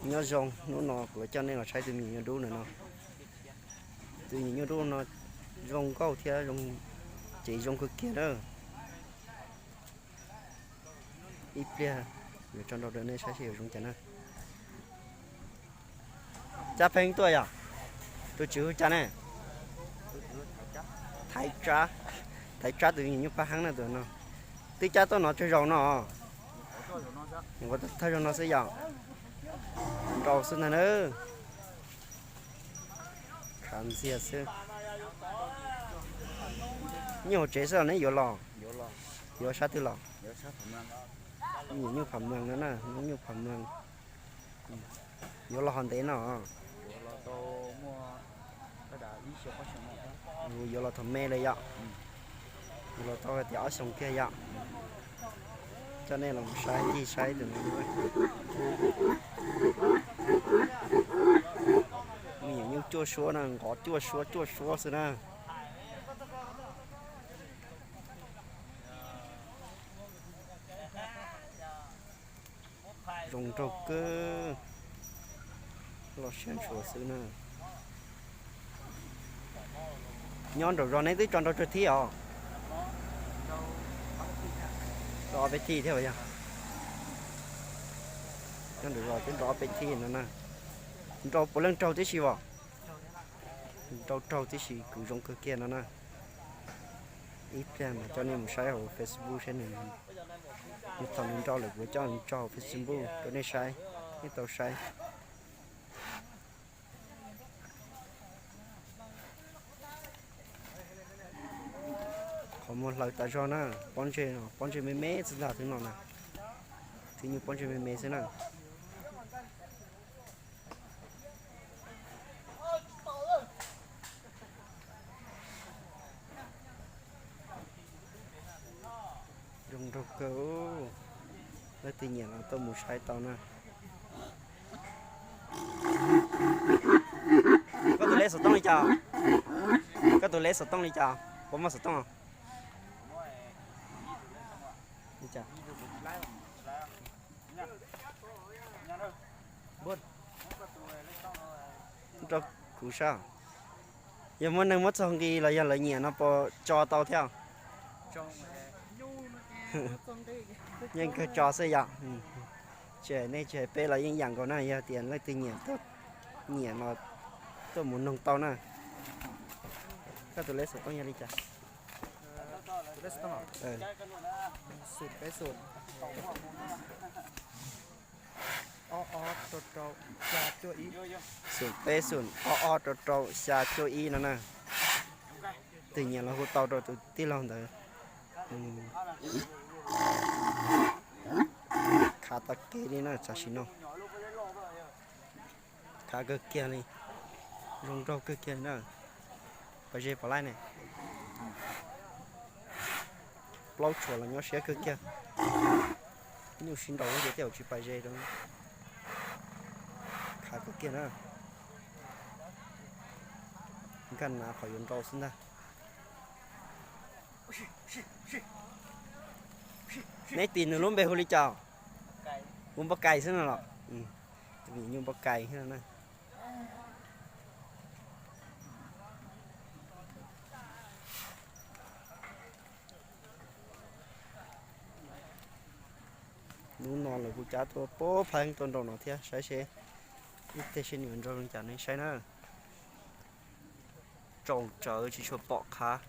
Nyob zoo, hnub no kuv coj nej los saib tus me nyuam nyuj dub ntawm no. Tus me nyuam nyuj dub no zoo nkauj thiab zoo, ces zoo kawg kiag na. Ib pliag yuav tso nrau rau nej saib seb yuav zoo cas na. Cab pheeb tuaj yom? Tus tswv hu cas ne? Thaiv Tsab, Thaiv Tsab tus me nyuam nyuj paj heeb na tus no. Twb cab tuaj no tsawg zaus no? Thawj zaug no xwb yom? Nrau xwb ntag na. Khav ntxiag xwb. Nyob hauv tsev xwb los neb yuav los? Yuav sab twg los? Nyuam nyuj Pham Mees no na, nyuj Pham Mees. Yuav los ho ntev no? Yuav los thaum me li yom? Yuav los tau hais tias ob xyoos kiag yom? Coj nej los saib ncig saib tus no. Me nyuam nyuj cuaj suab na, nqov cuaj suab cuaj suab xwb na. Zoo nraug kawg, loj siab ntshua xwb na. Nyob nraum zos neb twb tso nrau tsawg thib os? Rau ob peb thib thiab yog? Nyob nraum zos twb nrau ob peb thib no na. Nrau puav leej raug tib si os. Nrau raug tib si, kwv zoo kawg kiag no na. Ib pliag mas coj nej mus saib hauv Facebook saib nws, nws thaum nws nrau lawm kuv coj nws tso hauv Facebook rau nej saib, nej tau saib. Qhov muag hlaws tas zog na, pob ntseg, pob ntseg me me xwb ntag, twb no na, twb nyuag pob ntseg me me xwb na. Zoo nraug kawg, leej twg nyiam los tuaj mus saib tau na. Koj tus lej xov tooj li cas? Koj tus lej xov tooj li cas? Puas muaj xov tooj? Rau kuv saib, yog muaj neeg muab txog nqi los yog lawv nyiam no puas tso tau thiab? Yeej kawg tso xwb yom. Tsis hais nej tsis hais peb los yeej yam nkaus na, yog tias leej twg nyiam, nyiam los tuaj mus noog tau na. Koj tus lej xov tooj yog li cas? Xum peb xum ob ob rau rau xya cuaj ib no na. Twg nyiam los hu tau rau tus tij laug ntawd. Khav tag kev li na tam sim no. Khav kawg kiag li, zoo nraug kawg kiag li na. Pais ze pom laij ne. Plaub tshuam los nyob siab kawg kiag. Nyuj sib nraus ces tej zaum tsis pais ze rau. Khav kawg kiag na. Nkaj nav qhov yuav nrau xwb ntag. Neb tis nws lub npe hu li cas? Hu npoj kais xwb no los? Tus me nyuam nyuj npoj kais thiab na. Hnub no lawv kuj cab tuaj pab pheeb tuaj nraum no thiab, saib seb ib teg seb nws yuav nrau zoo cas nej saib na. Tsaus tsawv tsis tshua pom qhav.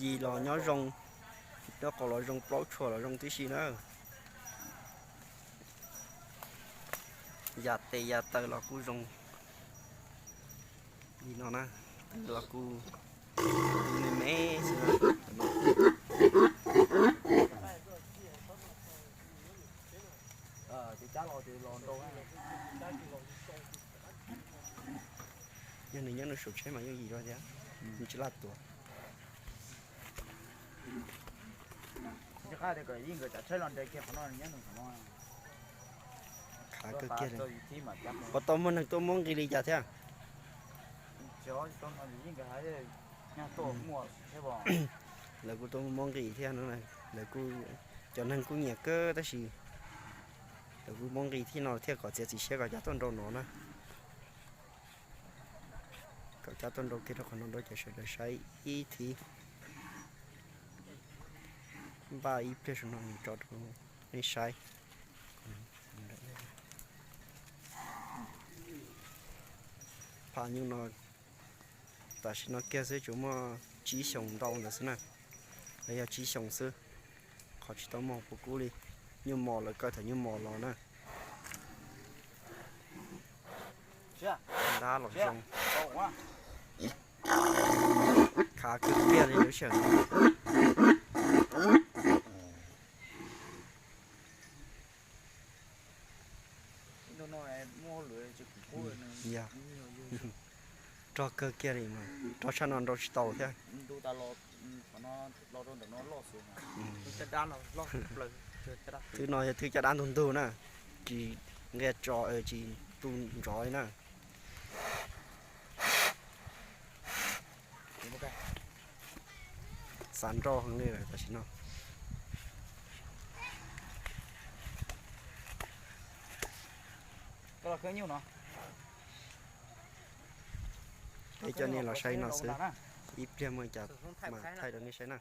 Yim los nyob zoo, nyob qau los zoo, plaub tshuam los zoo tib si na. Yam tes yam taw los kuj zoo li no na, los kuj me me xwb na. Yog nws nyob nws saum tsheb mas yeej yim zog thiab, nws tsis laj tuav. Khav kawg kiag li. Puas tau muaj neeg tuaj muab nqi li cas thiab? Lawv kuj tuaj muab nqis thiab no, lawv kuj, cov neeg kuj nyiam kawg tab sis lawv kuj muab nqis thiab no thiaj kom txiav txim siab kom cab tuaj nrau no na. Kom cab tuaj nrau kiag rau qhov no rau cov sawv daws saib ib thib. Npaj ib pliag saum no tso rau nej saib. Phaj nyuj no tam sim no kiag xwb tsuas muaj tsib xyoos ntau ntawd xwb na, los yog tsib xyoos xwb. Qhov tsis tau muaj puv kub li, nyuj mos lawv kaw thaum nyuj mos los na. Ntab los zoo, khav kawg kiag li lub sij hawm no. Yog, rog kawg kiag li mas rog tshaj no nrau tsis tau thiab. Thwb no yog thwb caj dab ntug ntug na, tsis nqia tso, tsis tu nrov li na. Xav nroj heev li lawm tam sim no. Peb coj nej los saib no xwb, ib pliag muaj cas mas thaij rau nej saib na.